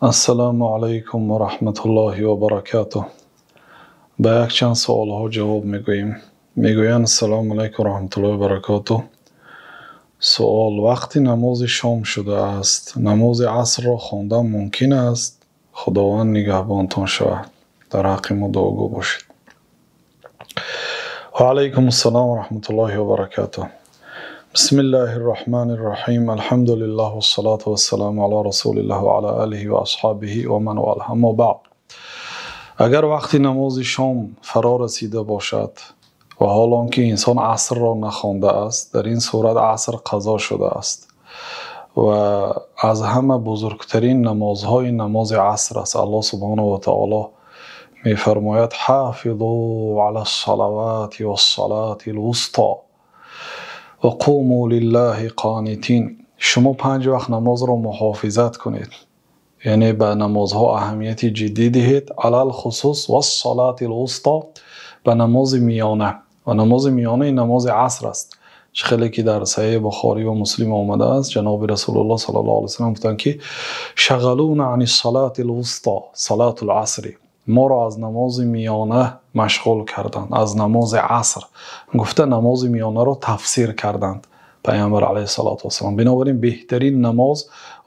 Ассалому алайкум ва раҳматуллоҳи ва баракатуҳ. Ба якчанд саволҳо ҷавоб мегӯем. Мегӯянд: Ассалому алайкум ва раҳматуллоҳи ва баракатуҳ. Савол: вақти намози шом шудааст, намози асрро хондан мумкин аст? Худованд нигаҳбонатон шавад, дар ҳаққи мо дуогӯ бошед. Ва алайкумуссалом ва раҳматуллоҳи ва баракатуҳ. Бисмиллоҳир Роҳманир Роҳим. Алҳамдулиллоҳ вассалоту вассаламу ало расулиллоҳ ва ало олиҳи ва асҳобиҳи ва ман волоҳ. Аммо баъд. Агар вақти намози шом фаро расида бошад ва ҳол он ки инсон асрро нахондааст, дар ин сурат аср қазо шудааст ва аз ҳама бузургтарин намозҳои намози аср аст. Аллоҳ субҳонаҳу ва таъоло мефармояд: ҳофизу алас-салавоти вас-салотил вусто ва қуму лиллоҳи қонитин. Шумо панҷ вақт намозро муҳофизат кунед, яъне ба намозҳо аҳамияти ҷиддӣ диҳед, алалхусус вас-салотил вусто, ба намози миёна. Ва намози миёна намози аср аст. Чӣ хеле ки дар Саҳеҳи Бухорӣ ва Муслим омадааст, ҷаноби Расулуллоҳ саллаллоҳу алайҳи васаллам гуфтанд ки шағалуна анис-салотил вусто салотул аср. Моро аз намози миёна машғул карданд, аз намози аср. Гуфта намози миёнаро тафсир карданд Паёмбар алайҳиссалоту вассалом. Бинобар ин беҳтарин намоз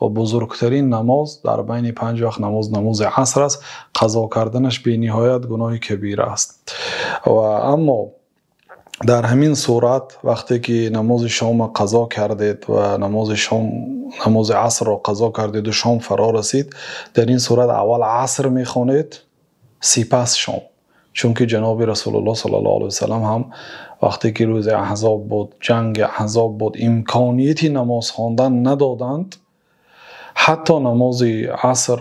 ва бузургтарин намоз дар байни панҷ вақт намоз, намози аср аст. Қазо карданаш бениҳоят гуноҳи кабира аст. Ва аммо дар ҳамин сурат вақте ки намози шомро қазо кардед ва намози шом, намози асрро қазо кардед ва шом фаро расид, дар ин сурат аввал аср мехонед, сипас шом. Чунки ҷаноби Расулуллоҳ саллаллоҳу алайҳи васаллам ҳам вақте ки рӯзи Аҳзоб буд, ҷанги Аҳзоб буд, имконияти намоз хондан надоданд, ҳатто намози аср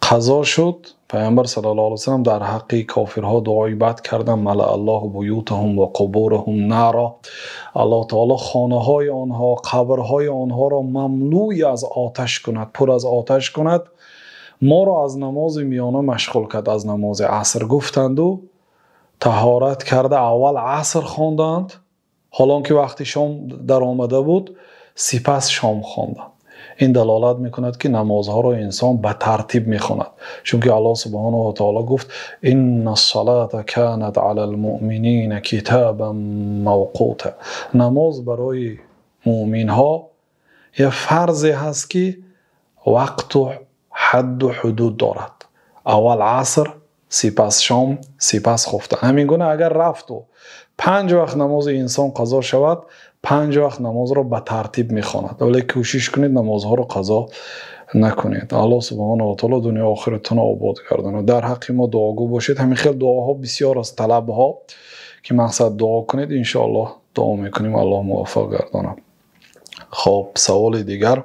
қазо шуд. Паёмбар саллаллоҳу алайҳи васаллам дар ҳаққи кофирҳо дуои бад карданд: малааллоҳу буютаҳум ва қубураҳум нора. Аллоҳ таъоло хонаҳои онҳо, қабрҳои онҳоро мамлӯи аз оташ кунад, пур аз оташ кунад. Моро аз намози миёна машғул кард, аз намози аср гуфтанд ва таҳорат карда аввал аср хонданд, ҳол он ки вақти шом даромада буд, сипас шом хонданд. Ин далолат мекунад ки намозҳоро инсон ба тартиб мехонад. Чунки Аллоҳ субҳонаҳу ва таъоло гуфт: иннас-салота канат алал-муъминина китобан мавқута. Намоз барои муъминҳо як фарзе ҳаст ки вақту ҳадду ҳудуд дорад. Аввал аср, сипас шом, сипас хуфтан. Ҳамин гуна агар рафту панҷ вақт намози инсон қазо шавад, панҷ вақт намозро ба тартиб мехонад. Вале кӯшиш кунед намозҳоро қазо накунед. Аллоҳ субҳонаҳу ва таъоло дунё ва охиратонро обод гардонад. Дар ҳаққи мо дуогӯ бошед. Ҳамин хел дуоҳо бисёр аст, талабҳо ки мақсад дуо кунед, иншоаллоҳ дуо мекунем, Аллоҳ муваффақ гардонад. Хоб, саволи дигар: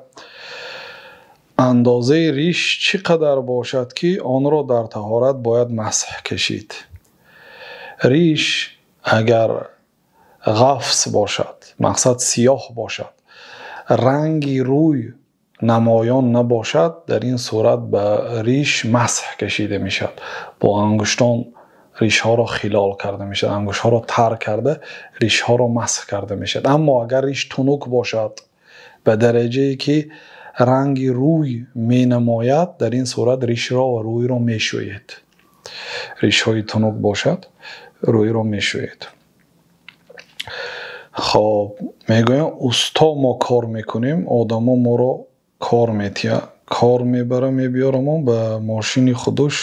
андозаи риш чӣ қадар бошад ки онро дар таҳорат бояд масҳ кашид? Риш агар ғафс бошад, мақсад сиёҳ бошад, ранги рӯй намоён набошад, дар ин сурат ба риш масҳ кашида мешавад. Бо ангуштон ришҳоро хилол карда мешавад, ангуштҳоро тар карда ришҳоро масҳ карда мешавад. Аммо агар риш тунук бошад ба дараҷае ки ранги рӯй менамояд, дар ин сурат ришро ва рӯйро мешӯед. Ришҳои тунук бошад, рӯйро мешӯед. Хоб, мегӯям усто мо кор мекунем, одамо моро кор метия, кор мебара, мебиёрамо ба мошини худуш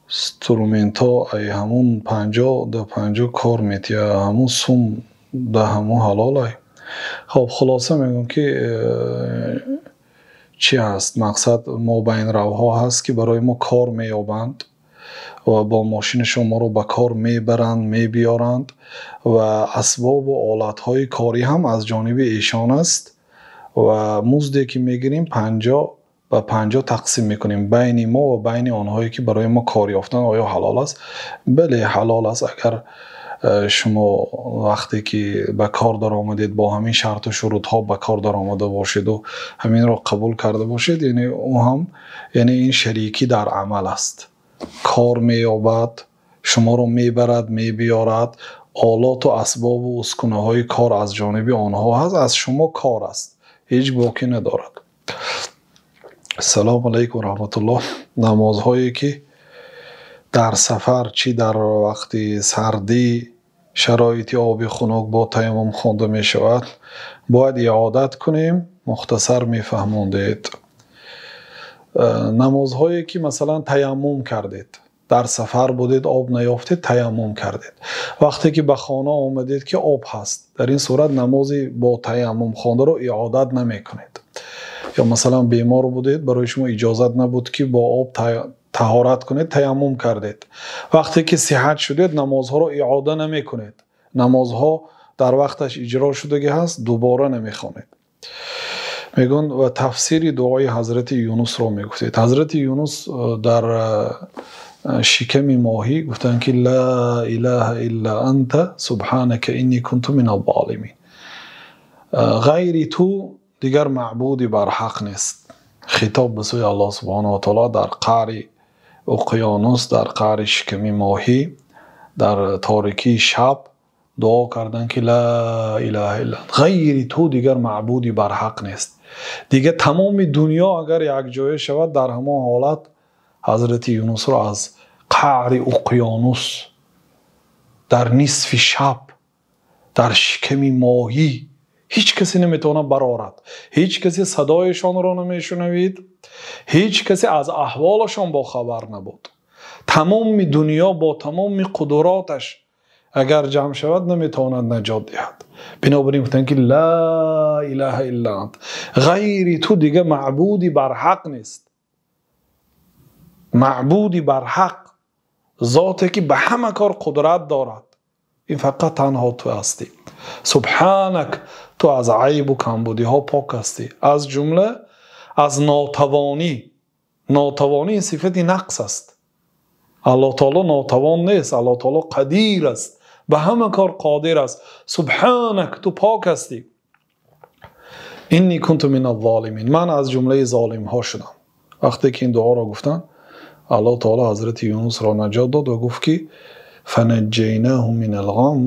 инструментҳо ай ҳамун 50 да 50 кор метия, ҳамун сум да ҳамун ҳалолай. Хоб, хулоса мегӯям ки чӣ ҳаст мақсад, мобайнравҳо ҳаст ки барои мо кор меёбанд ва бо мошинашон моро ба кор мебаранд, мебиёранд ва асбобу олатҳои корӣ ҳам аз ҷониби эшон аст ва музде ки мегирем 50 ба 50 тақсим мекунем байни мо ва байни онҳое ки барои мо кор ёфтанд. Оё ҳалол аст? Бале, ҳалол аст. Агар шумо вақте ки ба кор даромадед бо ҳамин шарту шурутҳо ба кор даромада бошеду ҳаминро қабул карда бошед, яъне ӯ ҳам, яъне ин шарикӣ дар амал аст. Кор меёбад, шуморо мебарад, мебиёрад, олоту асбобу ускунаҳои кор аз ҷониби онҳо ҳаст, аз шумо кор аст, ҳеҷ боке надорад. Ассалому алайкум ва раҳматуллоҳ. Намозҳое ки дар сафар, чӣ дар вақти сардӣ, шароити оби хунук бо таяммум хонда мешавад, бояд иодат кунем, мухтасар мефаҳмондед. Намозҳое ки масалан таяммум кардед, дар сафар будед, об наёфтед, таяммум кардед. Вақте ки ба хона омадед ки об ҳаст, дар ин сурат намози бо таяммум хондаро иодат намекунед. Ё масалан бемор будед, барои шумо иҷозат набуд ки бо об таҳорат кунед, таяммум кардед. Вақте ки сиҳат шудед, намозҳоро иода намекунед. Намозҳо дар вақташ иҷро шудагӣ ҳаст, дубора намехонед. Мегӯянд ва тафсири дуои ҳазрати Юнусро мегуфтед. Ҳазрати Юнус дар шиками моҳӣ гуфтанд ки ла илаҳа илла анта субҳанака инни кунту миназ-золимин. Ғайри ту дигар маъбуди барҳақ нест. Хитоб ба сӯи Аллоҳ субҳонаҳу ва таъоло дар қаъри уқёнус, дар қаъри шиками моҳӣ, дар торикии шаб дуо карданд ки ла илаҳа илла анта, ғайри ту дигар маъбуди барҳақ нест. Дигар тамоми дунё агар якҷоя шавад, дар ҳамон ҳолат ҳазрати Юнусро аз қаъри уқёнус дар нисфи шаб дар шиками моҳӣ ҳеҷ касе наметавонад барорад, ҳеҷ касе садояшонро намешунавид, ҳеҷ касе аз аҳволашон бохабар набуд. Тамоми дунё бо тамоми қудраташ агар ҷамъ шавад наметавонад наҷот диҳад. Бинобар ин гуфтанд ки ла илаҳа илла ант, ғайри ту дигар маъбуди барҳақ нест. Маъбуди барҳақ зоте ки ба ҳама кор қудрат дорад, ин фақат танҳо ту ҳастӣ. Субҳанак, ту аз айбу камбудиҳо пок ҳастӣ, аз ҷумла аз нотавонӣ. Нотавонӣ сифати нақс аст. Аллоҳ таоло нотавон нест, Аллоҳ таоло қадир аст, ба ҳама кор қодир аст. Субҳанак, ту пок ҳастӣ. Инни кунту миназ-золимин, ман аз ҷумлаи золимҳо шудам. Вақте ки ин дуоро гуфтанд, Аллоҳ таоло ҳазрати Юнусро наҷот дод ва гуфт ки фанаҷҷайнаҳу минал-ғам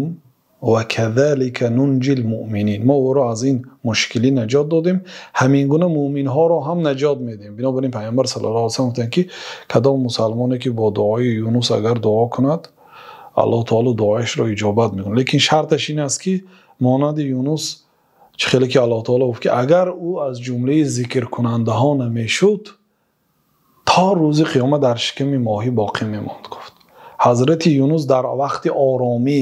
ва казалика нунҷил муъминин. Мо ӯро аз ин мушкилӣ наҷот додем, ҳамин гуна муъминҳоро ҳам наҷот медиҳем. Бинобар ин Пайғамбар саллаллоҳу алайҳи васаллам гуфтанд ки кадом мусалмоне ки бо дуои Юнус агар дуо кунад, Аллоҳ таоло дуояшро иҷобат мекунад. Лекин шарташ ин аст ки монанди Юнус, чӣ хеле ки Аллоҳ таоло гуфт ки агар ӯ аз ҷумлаи зикркунандаҳо намешуд, то рӯзи қиёмат дар шиками моҳӣ боқӣ мемонд. Гуфт ҳазрати Юнус дар вақти оромӣ,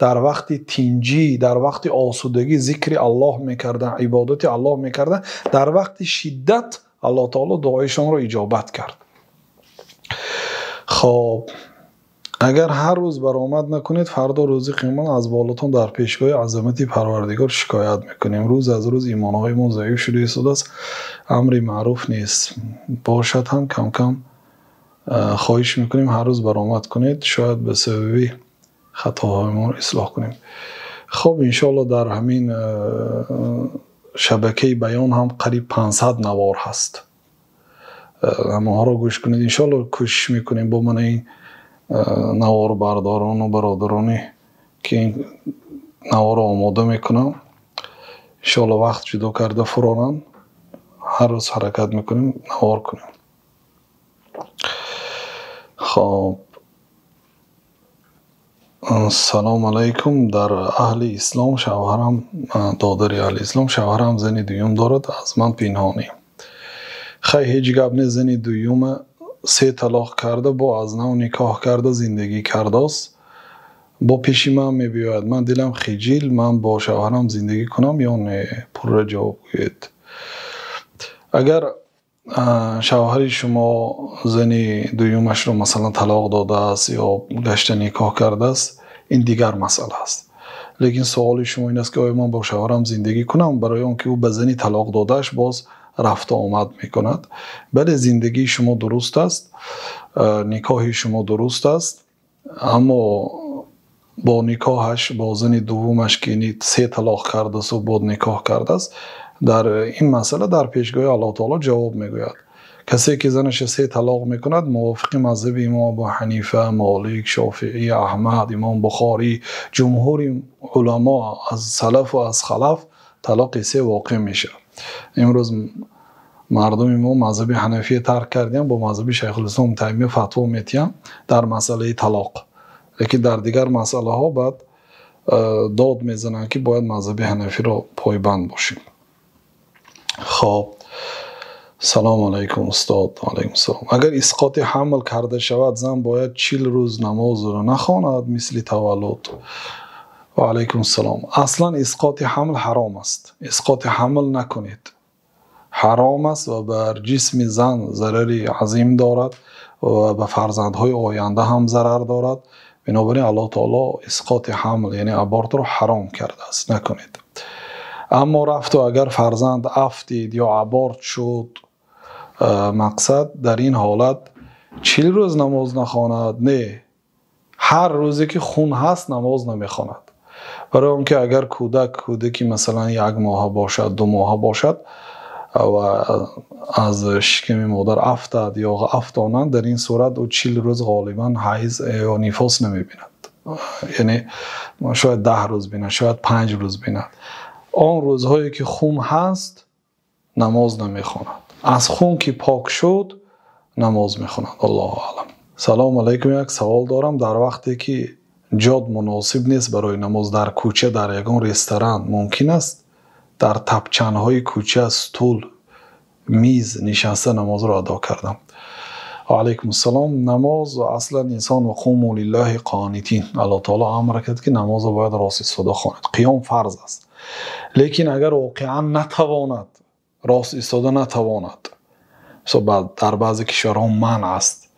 дар вақти тинҷӣ, дар вақти осудагӣ зикри Аллоҳ мекарданд, ибодати Аллоҳ мекарданд. Дар вақти шиддат Аллоҳ таоло дуоишонро иҷобат кард. Хоб, агар ҳар рӯз баромад накунед, фардо рӯзи қиёмат аз болотон дар пешгоҳи азамати Парвардигор шикоят мекунем. Рӯз аз рӯз имонҳои мо заиф шуда истодааст, амри маъруф нест. Бошад ҳам кам-кам хоҳиш мекунем ҳар рӯз баромад кунед, шояд ба сабаби хатоҳои моро ислоҳ кунем. Хоб, иншоаллоҳ дар ҳамин шабакаи баён ҳам қариб 500 навор ҳаст. Ҳамонҳоро гӯш кунед. Иншоаллоҳ кӯшиш мекунем бо ман ин наворбардорон ва бародароне ки ин наворро омода мекунам, иншоаллоҳ вақт ҷудо карда фуроранд, ҳар рӯз ҳаракат мекунем навор кунем. Хоб, ассалому алайкум. Дар аҳли ислом шавҳарам, додари аҳли ислом, шавҳарам зани дуюм дорад, аз ман пинҳонӣ. Хай, ҳеҷ гап нест, зани дуюма 3 талоқ карда, бо аз нав никоҳ карда зиндагӣ кардааст, бо пеши ман мебиёяд. Ман дилам хиҷил, ман бо шавҳарам зиндагӣ кунам ё не? Пурра ҷавоб гӯед. Агар шавҳари шумо зани дуюмашро масалан талоқ додааст ё гашта никоҳ кардааст, ин дигар масъала аст. Лекин суоли шумо ин аст ки оё ман бо шавҳарам зиндагӣ кунам, барои он ки ӯ ба зани талоқ додааш боз рафту омад мекунад? Бале, зиндагии шумо дуруст аст, никоҳи шумо дуруст аст, аммо бо никоҳаш бо зани дуввумаш ки 3 талоқ кардааст ва бо никоҳ кардааст, дар ин масъала дар пешгоҳи Аллоҳ таоло ҷавоб мегӯяд. Касе ки занаша 3 талоқ мекунад, мувофиқи мазҳаби имом Абу Ҳанифа, Молик, Шофиӣ, Аҳмад, имом Бухорӣ, ҷумҳури уламо аз салафу аз халаф талоқи 3 воқеъ мешавад. Имрӯз Мардуми мо мазҳаби ҳанафия тарк карданд, бо мазҳаби Шайхулислом Таймия фатво медиҳанд дар масъалаи талоқ. Лекин дар дигар масъалаҳо баъд дод мезананд, ки бояд мазҳаби ҳанафиро пойбанд бошем. Хоб, салому алайкум устод. Алайкум салом. Агар исқоти ҳамл карда шавад, зан бояд 40 рӯз намозро нахонад мисли таваллуд? Ва алайкум салом. Аслан исқоти ҳамл ҳаром аст. Исқоти ҳамл накунед. Ҳаром аст ва бар ҷисми зан зарари азим дорад ва ба фарзандҳои оянда ҳам зарар дорад. Бинобар ин Аллоҳ таоло исқоти ҳамл, яъне абортро ҳаром кардааст. Накунед. Аммо рафту агар фарзанд афтид ё аборт шуд, мақсад дар ин ҳолат 40 рӯз намоз нахонад, не, ҳар рӯзе ки хун ҳаст намоз намехонад. Барои он ки агар кӯдаки масалан 1 моҳа бошад, 2 моҳа бошад ва аз шиками модар афтад ё афтонад, дар ин сурат ӯ 40 рӯз ғолибан ҳайз ё нифос намебинад. Яъне шояд 10 рӯз бинад, шояд 5 рӯз бинад. Он рӯзҳое ки хун ҳаст намоз намехонад. Аз хун ки пок шуд намоз мехонад. Аллоҳу аълам. Салому алайкум. Як савол дорам. Дар вақте ки ҷод муносиб нест барои намоз дар кӯча, дар ягон ресторан мумкин аст дар тапчанҳои кӯча стул, миз нишаста намозро адо кардам? Ва алайкум ассалом. Намоз аслан инсон ва қуму лиллаҳи қонитин. Аллоҳ таоло амр кард, ки намозро бояд рост истода хонад. Қиём фарз аст. Лекин агар воқеан натавонад, рост истода натавонад, дар баъзе кишварҳо манъ аст,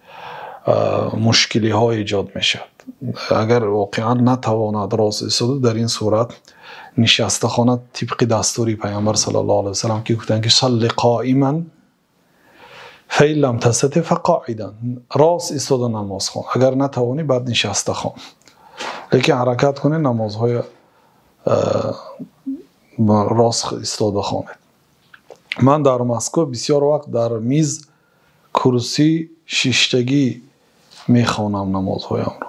мушкилиҳо эҷод мешавад. Агар воқеан натавонад рост истода, дар ин сурат нишаста хонад тибқи дастури Пайғамбар саллаллоҳу алайҳи васаллам, ки гуфтанд ки салли қоиман фаин лам тастати фақоидан. Рост истода намоз хон, агар натавонӣ баъд нишаста хон. Лекин ҳаракат кунед намозҳои рост истода хонед. Ман дар Москва бисёр вақт дар миз курсӣ шиштагӣ мехонам намозҳоямро.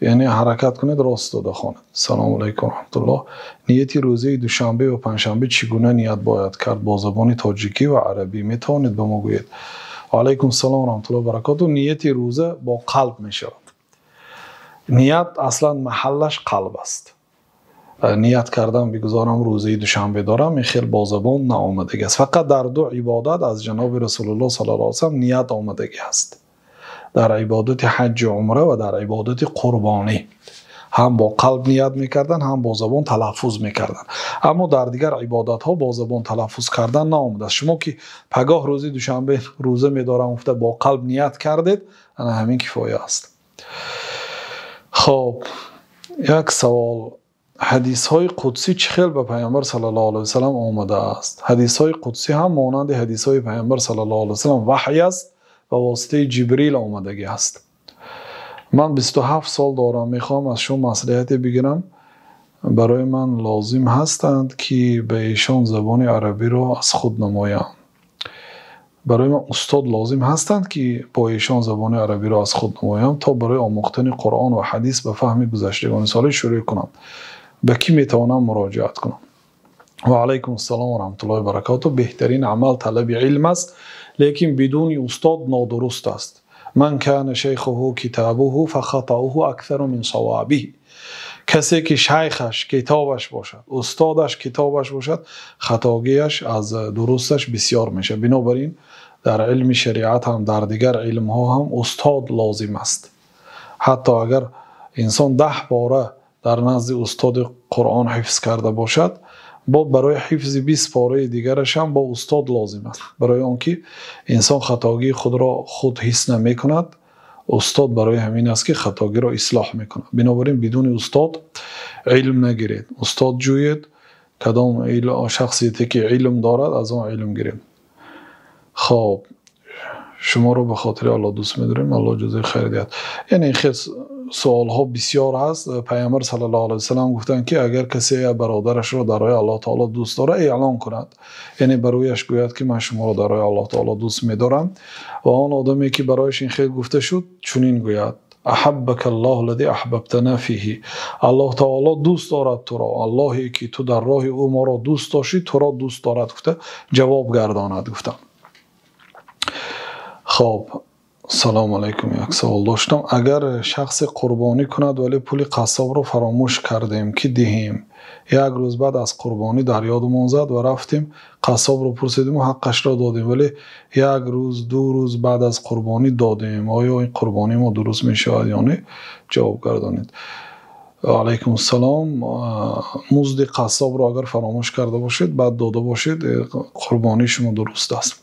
Яъне ҳаракат кунед рост истода хонед. Салому алайкум раҳматуллоҳ. Нияти рӯзаи душанбе ва панҷшанбе чӣ гуна ният бояд кард? Бо забони тоҷикӣ ва арабӣ метавонед ба мо гӯед? Ва алайкум салом раҳматуллоҳ баракоту. Нияти рӯза бо қалб мешавад. Ният аслан маҳаллаш қалб аст. Ният кардам бигузорам рӯзаи душанбе дорам, ин хел бо забон наомадагӣ аст. Фақат дар ду ибодат аз ҷаноби Расулуллоҳ саллаллоҳу алайҳи васаллам ният омадагӣ аст. Дар ибодати ҳаҷҷу умра ва дар ибодати қурбонӣ ҳам бо қалб ният мекарданд, ҳам бо забон талаффуз мекарданд. Аммо дар дигар ибодатҳо бо забон талаффуз кардан наомадааст. Шумо ки пагоҳ рӯзи душанбе рӯза медорам гуфта бо қалб ният кардед, ана ҳамин кифоя аст. Хоб, як савол. Ҳадисҳои қудсӣ чӣ хел ба Пайғамбар саллаллоҳу алайҳи васаллам омадааст? Ҳадисҳои қудсӣ ҳам монанди ҳадисҳои Пайғамбар саллаллоҳу алайҳи васаллам ваҳй аст, ба воситаи Ҷибрил омадагӣ аст. Ман 27 сол дорам, мехоҳам аз шумо маслиҳате бигирам. Барои ман лозим ҳастанд, ки ба эшон забони арабиро аз худ намоям. Барои ман устод лозим ҳастанд, ки бо эшон забони арабиро аз худ намоям, то барои омӯхтани Қуръон ва ҳадис ба фаҳми гузаштагони солеҳ шурӯъ кунам. Ба кӣ метавонам муроҷиат кунам? Ва алайкум ассалом ва раҳматуллоҳи ва баракотуҳ. Беҳтарин амал талаби илм аст, лекин бидуни устод нодуруст аст. Ман кана шайхуҳу китобуҳу фахатауҳу аксару мин савобиҳ. Касе ки шайхаш китобаш бошад, устодаш китобаш бошад, хатогиаш аз дурусташ бисёр мешавад. Бинобар ин дар илми шариат ҳам дар дигар илмҳо ҳам устод лозим аст. Ҳатто агар инсон 10 пора дар назди устоди Қуръон ҳифз карда бошад, бо барои ҳифзи 20 пораи дигараш ҳам бо устод лозим аст. Барои он ки инсон хатогии худро худ ҳис намекунад, устод барои ҳамин аст, ки хатогиро ислоҳ мекунад. Бинобар ин бидуни устод илм нагиред, устод ҷӯед, кадом шахсияте ки илм дорад аз он илм гиред. Хоб, шуморо ба хотири Аллоҳ дӯст медорем, Аллоҳ ҷазои хайр диҳад. Яъне хел суолҳо бисёр ҳаст. Пайғамбар саллаллоҳу алайҳи васаллам гуфтанд, ки агар касе бародарашро дар роҳи Аллоҳ таоло дӯст дорад, эълон кунад. Яъне барояш гӯяд, ки ман шуморо дар роҳи Аллоҳ таоло дӯст медорам. Ва он одаме ки барояш ин хел гуфта шуд, чунин гӯяд: Аҳаббака Аллоҳу аллазӣ аҳбабтана фиҳи. Аллоҳ таоло дӯст дорад туро, Аллоҳе ки ту дар роҳи ӯ моро дӯст доштӣ, туро дӯст дорад, гуфта ҷавоб гардонад, гуфтам. Хоб, салому алайкум, як савол доштам. Агар шахсе қурбонӣ кунад, вале пули қассобро фаромӯш кардем, ки диҳем, як рӯз баъд аз қурбонӣ дар ёдамон зад ва рафтем қассобро пурсидем ва ҳаққашро додем, вале як рӯз ду рӯз баъд аз қурбонӣ додем, оё ин қурбонии мо дуруст мешавад ё не? Ҷавоб гардонед. Ва алайкум ассалом. Музди қассобро агар фаромӯш карда бошед, баъд дода бошед, қурбонии шумо дуруст аст.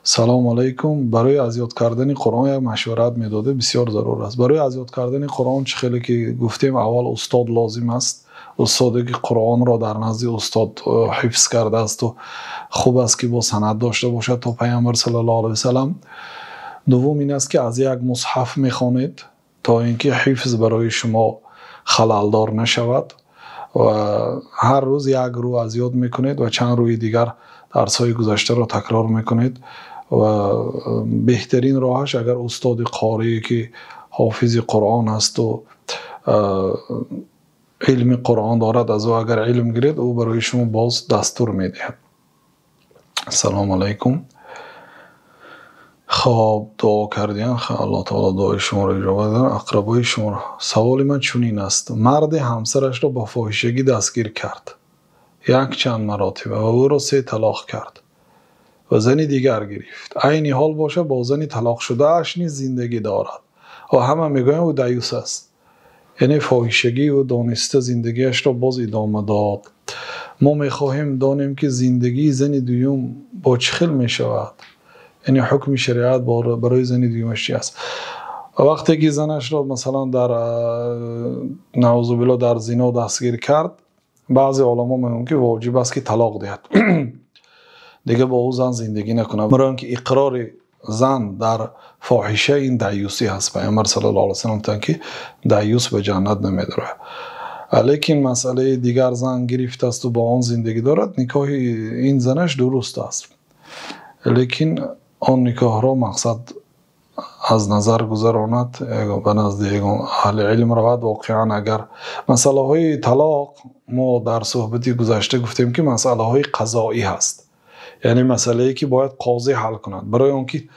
Салому алайкум. Барои аз ёд кардани Қуръон як машварат медодед, бисёр зарур аст. Барои аз ёд кардани Қуръон, чӣ хеле ки гуфтем, аввал устод лозим аст. Устоде ки Қуръонро дар назди устод ҳифз кардааст ва хуб аст ки бо санад дошта бошад то Паёмбар саллаллоҳу алайҳи васаллам. Дуввум ин аст ки аз як мусҳаф мехонед то инки ҳифз барои шумо халалдор нашавад ва ҳар рӯз як рӯ аз ёд мекунед ва чанд рӯи дигар дарсҳои гузаштаро такрор мекунед. Ва беҳтарин роҳаш агар устоди қорие ки ҳофизи Қуръон аст ва илми Қуръон дорад, аз ӯ агар илм гиред, ӯ барои шумо боз дастур медиҳад. Ассалому алайкум. Хоб, дуо кардем, Аллоҳ таоло дуои шуморо иҷобат кунад, ақрабои шуморо. Саволи ман чунин аст: марде ҳамсарашро ба фоҳишагӣ дастгир кард якчанд маротиба ва ӯро 3 талоқ кард ва зани дигар гирифт. Айни ҳол боша бо зани талоқшудааш низ зиндагӣ дорад ва ҳама мегӯянд ӯ даюс аст, яъне фоҳишагӣ ӯ дониста зиндагиашро боз идома дод. Мо мехоҳем донем ки зиндагии зани дуюм бо чӣ хел мешавад, яъне ҳукми шариат барои зани дуюмаш чи аст. Вақте ки занашро масалан дар наъузу биллоҳ дар зино дастгир кард, баъзе уламо мегӯянд ки воҷиб аст ки талоқ диҳад, дигар бо ӯ зан зиндагӣ накунад, барои инки иқрори зан дар фоҳиша ин даюсӣ ҳаст. Паёмбар саллаллоҳу алайҳи васаллам гуфтанд ки даюс ба ҷаннат намедарояд. Лекин масъалаи дигар зан гирифтааст ва бо он зиндагӣ дорад, никоҳи ин занаш дуруст аст, лекин он никоҳро мақсад аз назар гузаронад, ба назди аҳли илм равад. Воқеан агар масъалаҳои талоқ, мо дар суҳбати гузашта гуфтем ки масъалаҳои қазоӣ ҳаст, яъне масъалае ки бояд қозӣ ҳал кунад, барои он ки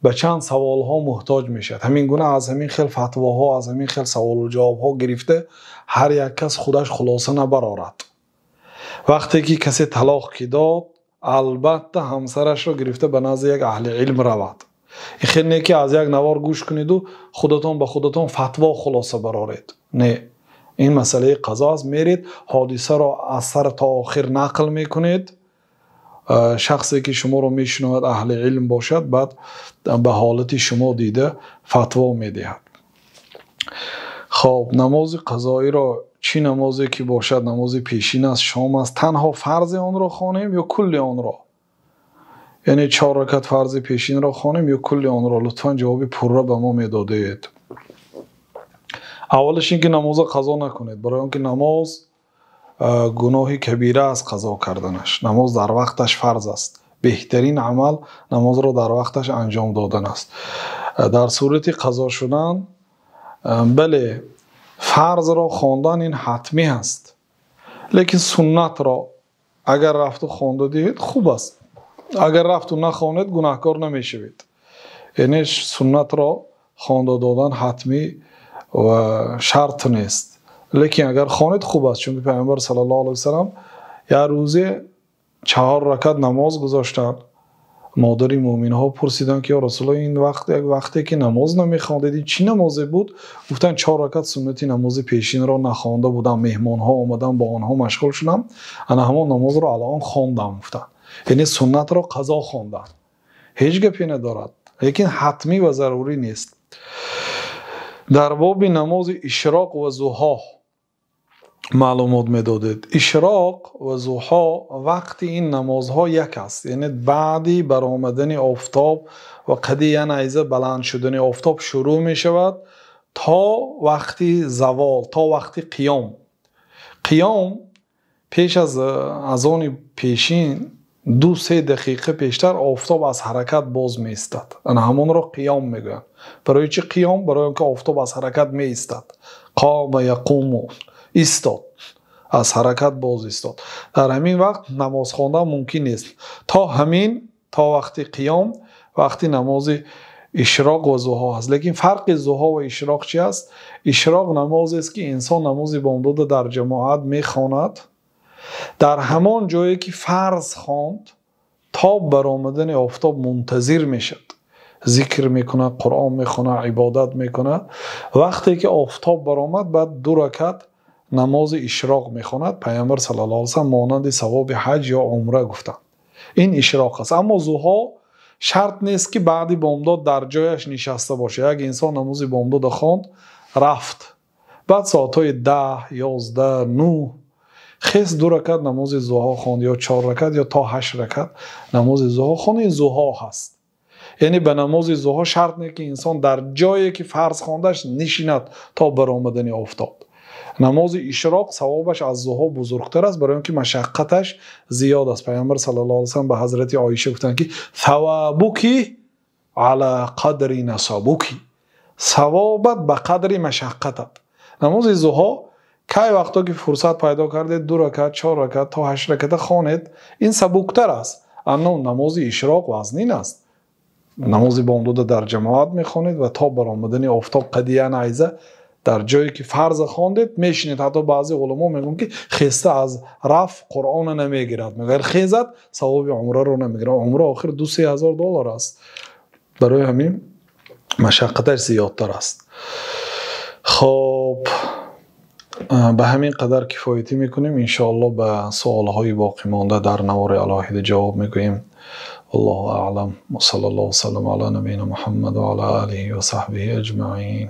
ба чанд саволҳо муҳтоҷ мешавад. Ҳамин гуна аз ҳамин хел фатвоҳо, аз ҳамин хел саволу ҷавобҳо гирифта ҳар як кас худаш хулоса набарорад. Вақте ки касе талоқ ки дод, албатта ҳамсарашро гирифта ба назди як аҳли илм равад. Ин хел не ки аз як навор гӯш куниду худатон ба худатон фатво хулоса бароред. Не, ин масъалаи қазо аст. Меред ҳодисаро аз сар то охир нақл мекунед. Шахсе ки шуморо мешунавад аҳли илм бошад, баъд ба ҳолати шумо дида фатво медиҳад. Хоб, намози қазоиро чӣ намозе ки бошад, намози пешин аст, шом аст, танҳо фарзи онро хонем ё кулли онро? Яъне 4 ракат фарзи пешинро хонем ё кулли онро? Лутфан ҷавоби пурра ба мо медодед. Аввалаш ин ки намозро қазо накунед, барои он ки намоз гуноҳи кабира аст қазо карданаш. Намоз дар вақташ фарз аст. Беҳтарин амал намозро дар вақташ анҷом додан аст. Дар сурати қазо шудан, бале, фарзро хондан ин ҳатмӣ аст, лекин суннатро агар рафту хонда диҳед хуб аст, агар рафту нахонед гунаҳкор намешавед. Яъне суннатро хонда додан ҳатмӣ ва шарт нест, лекин агар хонед хуб аст, чунки Паёмбар саллаллоҳу алайҳи васаллам як рӯзе 4 ракат намоз гузоштанд. Модари мӯъминҳо пурсиданд ки ё Расулуллоҳ, ин вақт як вақте ки намоз намехондед, ин чӣ намозе буд? Гуфтанд 4 ракат суннати намози пешинро нахонда будам, меҳмонҳо омаданд, бо онҳо машғул шудам, ана ҳамон намозро алон хондам, гуфтанд. Яъне суннатро қазо хонданд. Ҳеҷ гапе надорад, лекин ҳатмӣ ва зарурӣ нест. Дар боби намози ишроқ ва зуҳо маълумот медодед. Ишроқ ва зуҳо вақти ин намозҳо як аст, яъне баъди баромадани офтоб ва қади як найза баланд шудани офтоб шурӯъ мешавад то вақти завол, то вақти қиём. Қиём пеш аз азони пешин 2-3 дақиқа пештар офтоб аз ҳаракат боз меистад. Ана ҳамонро қиём мегӯянд. Барои чӣ қиём? Барои он ки офтоб аз ҳаракат меистад. Қома яқуму, истод, аз ҳаракат боз истод. Дар ҳамин вақт намоз хондан мумкин нест. То ҳамин, то вақти қиём, вақти намози ишроқ ва зуҳо аст. Лекин фарқи зуҳо ва ишроқ чи аст? Ишроқ намозест, ки инсон намози бомдода дар ҷамоат мехонад, дар ҳамон ҷое ки фарз хонд, то баромадани офтоб мунтазир мешавад, зикр мекунад, Қуръон мехонад, ибодат мекунад. Вақте ки офтоб баромад, баъд 2 ракат намози ишроқ мехонад. Пайғамбар саллаллоҳу алайҳи васаллам монанди савоби ҳаҷ ё умра гуфтанд. Ин ишроқ аст. Аммо зуҳо шарт нест, ки баъди бомдод дар ҷояш нишаста бошад. Як инсон намози бомдода хонд, рафт, баъд соатҳои 10, 11, 9 хес 2 ракат намози зуҳо хонд, ё 4 ракат, ё то 8 ракат намози зуҳо хонд. Ин зуҳо ҳаст. Яъне ба намози зуҳо шарт не, ки инсон дар ҷое ки фарз хондаш нишинад то баромадани офтоб. Намози ишроқ савобаш аз зуҳо бузургтар аст, барои он ки машаққаташ зиёд аст. Пайғамбар саллаллоҳу алайҳи васаллам ба ҳазрати Оиша гуфтанд, ки савабуки ала қадри насабуки, савобат ба қадри машаққатат. Намози зуҳо кай вақто ки фурсат пайдо кардед, 2 ракат, 4 ракат то 8 раката хонед, ин сабуктар аст. Аммо намози ишроқ вазнин аст. Намози бомдода дар ҷамоат мехонед ва то баромадани офтоб қадиян айза дар ҷое ки фарз хондед мешинед. Ҳатто баъзе уламо мегӯянд, ки хеста аз раф Қуръонро намегирад, мегӯяд хезад савоби умраро намегирад. Умра охир 2-3 ҳазор доллар аст, барои ҳамин машаққаташ зиёдтар аст. Хоб, ба ҳамин қадар кифоятӣ мекунем. Иншоаллоҳ ба суолҳои боқимонда дар навори алоҳида ҷавоб мегӯем. Аллоҳу аълам. Ва саллаллоҳу васаллам ала набийина Муҳаммад ва ала олиҳи ва саҳбиҳи аҷмаин.